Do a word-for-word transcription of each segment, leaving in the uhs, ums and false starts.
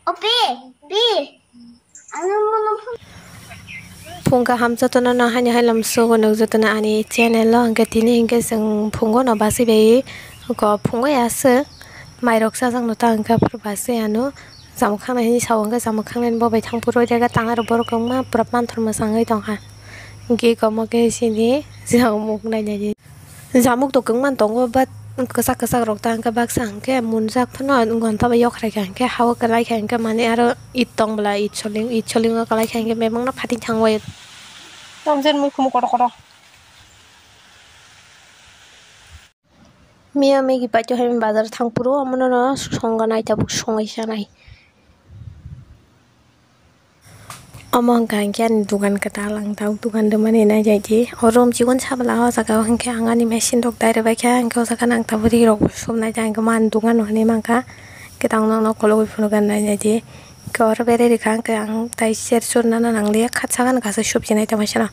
Opi, pi. Phung kaham jotono no haini hai lam sugo nuk jotono ani channel o, hwnkhe tini hwnkhe chwng phungo no basi bai go phungo ya swk mairok chajak no ta hwnkhe aphuru basi ano. Jamwk khangnai hinwi sao hwnkhe jamwk khangnai bo bai thang phuru jaga tang aro borok kwbangma pura manthor mwchangwi tongkha. Hwnkhe eko omo khe chini jamwk nainani. Jamwk to kwbangma tongo, but kwchak kwchak rok ta hwnkhe baksa hwnkhe munjak phano ghonta bai yokrai kha hwnkhe ha o kwlai kha hwnkhe mane aro it tong bwla it soling, it soling o kwlai kha hwnkhe bebak no phating thang bai. Tong jen mui khumu kotor kotor. Miya Maggie paito hai bazar thang phuru omono no songa nai tabuk songai sanai. Omo hwnkha hwnkhe ani dugan kwtal, ang tabuk dugan rwmani nai jai di. O room chikon sabla o jaga o hwnkhe ang ani machine rok dai rwbaikha, hwnkhe o jaga nang tabuk ri rok bo sumnai jai, hwnkhe ani dugan o hinwi mankha. Hwnkhe tabuk nokno ukulugwi phunukgwi nai jai di. Hwnkhe oro berwi rwkha, hwnkhe ang tai cher churna nangliya, khatsa gana kaisa subji nai tongmani sano.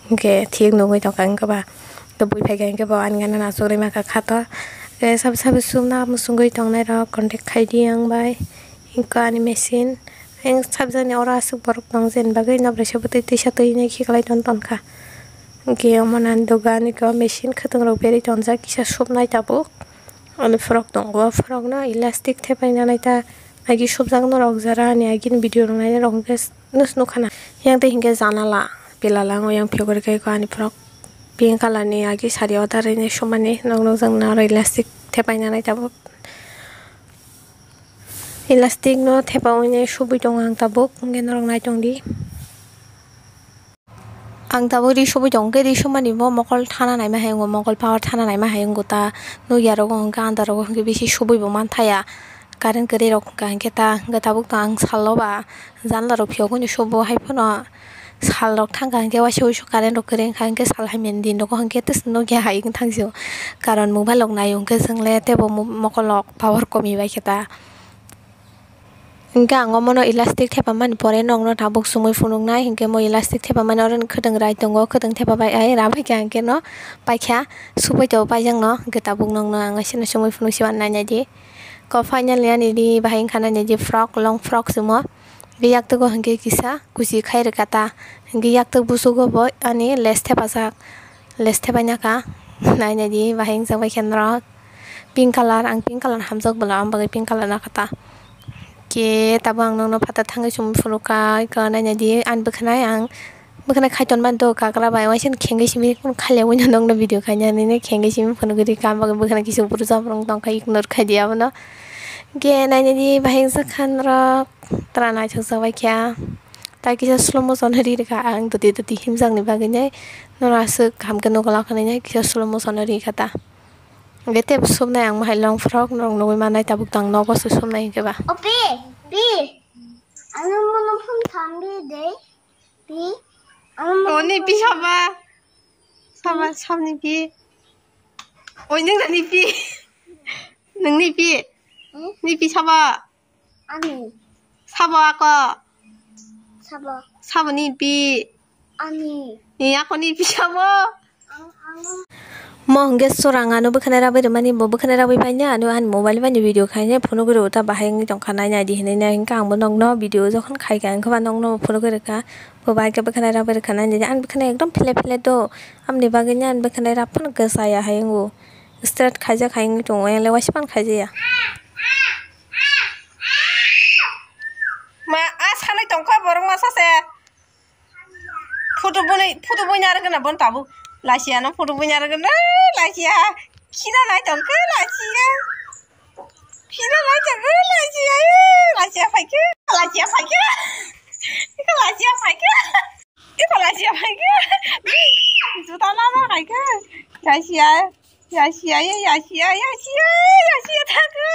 Hwnkhe thik nugwi tongkha, hwnkhe ba. Tei bui phaikha hwnkhe bo ani gana achugwi mankha khato. Tei sabo sabo sumna muchungwi tongnai rok contact khaidi ang bai. Hwnkhe ani machine. Ayang sabjani oro aswk borok tong, jeni bagwi nobraisa bwtwi twisa twi hinwi khiklai ton tonkha. Hwnkhe omo nang dugan, eko machine khwtwng rok berwi tonjak, kisa supnai tabuk. Ani frok tongo, frok no elastic thepai nanai ta agi supjak norok jara ani agini video rok nainai rok hwnkhe nus nukha na. Yang tei hwnkhe janala pilala wng yang phiyok rwkhe eko ani frok pink colour ni agi sari order rinai sumani nok nukjak na oro elastic thepai nanai tabuk. Elastic no thepa wngwi subwi tongo ang tabuk, hwnkhe norok nai tong di. Ang tabuk ri subwi tongo, hwnkhe ri sumani bo mokol thana naima hai wngo, mokol power thana naima hai wngo ta nukya rogo hwnkhe andar rogo hwnkhe bisi subwi bo manthaya. Current kwrwi rok hwnkha hwnkhe ta hwnkhe tabuk ta ang salo ba janla rok phiyok hwnwi subo hai phano. Sal rok thangkha hwnkhe waisa waisa current rok kwrwi wngkha, hwnkhe sal hamya ni din rogo hwnkhe tei chwng nukya hai wng thang sio. Karon mobile rok naio hwnkhe chwng le teibo mo-, mokol rok power komi bai khe ta. Hwnkhe ang omono elastic thepamani pore nokno tabuk chumui phunuknai, hwnkhe mo elastic thepamani oro khwtwng rai tongo, khwtwng thepa bai ai ra bai kha hwnkhe no paikha, subai tongo paijak no, hwnkhe tabuk nokno ang waisa no chumui phunuk si uanainai di. Ko finally ani ri bahai wngkha nainai di frok, long frok se mo. Hwnkhe yaktwgo hwnkhe kisa kuchi khai rwkha ta. Hwnkhe yaktwk busugo bo ani lace thepajak. Lace thepai naka. Nainai di bahai wngchang bai khe norok. Pink colour, ang pink colour hamjak bwla, ang bagwi pink colour nakha ta. Khe tabuk ang nokno phatha thangwi chumui phunukha, eko nainai di ani bwkhanai ang. Bwkhwnai khai tonmani do kagra bai, waisa khengwi simi khaiya wngya nokno video khaina nini khengwi simi phunugwi rikha, ang bagwi bwkhwnai kisa bwrwjak rok tongkha, ignore khai di abono. Hwnkhe nainani bahai wngjakha norok, tara naithokjak bai kha. Tai kisa slow motion ri rikha ang, doti doti himjakni bagwi nai norok aswk kaham khe nukla khwnwi nai kisa slow motion ri kha ta. Hwnkhe tei sumnai ang bahai long frok norok nugwi mannai, tabuk tang nogo se sumnai hwnkhe ba. O pi, pi. Ano mono phone thambi de. Pi? Amo Oni pi saba. Saba, sabni pi. Oi, nung ni pi. Nung ni pi. Hmm? Ni pi saba. Ani. Saba ako. Saba. Saba ni pi. Ani. Ni ako ni pi saba. Mo hwnkhe chwrang ano bwkhwnai rabwi rwmani, bo bwkhwnai rabwi paina ano ani mobile bai ni video khaina phunugwi rw ta bahai wngwi tongkha naina di hinwi nai hwnkhe ang bo nokno video jokhon khaikha hwnkhe ba nokno phunugwi rwkha, bo bahai khe bwkhwnai rabwi rwkha naina di ani bwkhwnai ekdom phile phile do, amoni bagwi ni ani bwkhwnai rab phano kwchaya hai wngo, straight khaijak hai wngwi tongo, yang le waisa phano khaijaya. Ma, a sanwi tongkha borok masa se. Photo bwnwi, photo bwnwi arwgwna bon tabuk. Lachiya no photo bwnwi arwgwna, lachiya. Khina nai tongkha, lachiya. Khina nai tongkha, lachiya, eh, lachiya phaikha, lachiya phaikha. Iko lachiya phaikha. Iko lachiya phaikha. Juta lama phaikha. Lachiya, lachiya, eh, lachiya, lachiya, lachiya thangkha.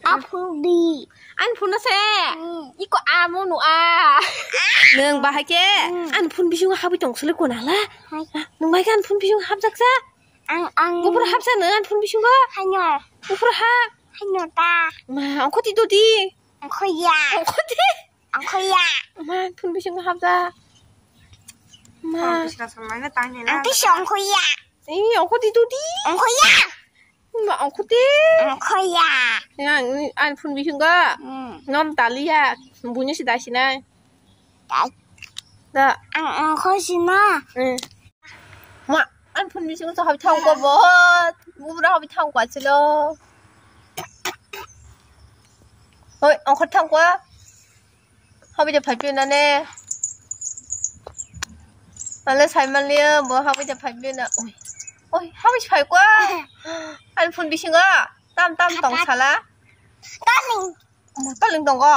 A phone di. Ani phone no se. Hmm. Iko a mo no a. Nung bahai ke? Hmm. Ani phone bisingo habwi tong sile kona la. Hai. Nung bahai ke ani phone bisingo habjak sa? Ang, ang. Bufur hapsa nung ani phone bisingo? Haino. Bufur ha? Haino ta. Ma, ongkho ti do di. Ongkho ya. Ongkho ti. Ongkho ya. Ma, phone bisingo habjak. Ma. Ang tisa ongkho ya. Ih, ongkho ti do di. Ongkho ya. Ma, Ang khuti. Ang khoya. Yang, ani phone bisingo. Hmm. Nom taliya. Bunya si dasi nai. Dai. Da. Ang, ang khosina. Hmm. Ma, ani phone bisingo to habi thang ko bo. Bubra habi thang ko achilo. Oi, ang khot thang ko. Habi de phai pina ne. Ale sai mal ne bo habi de phai pina. Oi. Oi, habi phai ko. Ani phone bisingo. Tam tam tong sala. Taling. Taling tongo.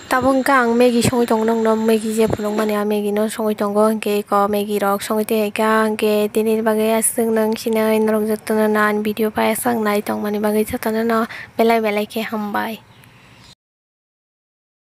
Tabuk khe ang Maggi songwi tongo, nokno Maggi je phunukmani, a Maggi no songwi tongo, hwnkhe eko Maggi rok songwi tongkha, hwnkhe tini bagwi aswk nang sinai norok jotono no ani video pai aswk nai tongmani bagwi jotono no belai belai khe hambai.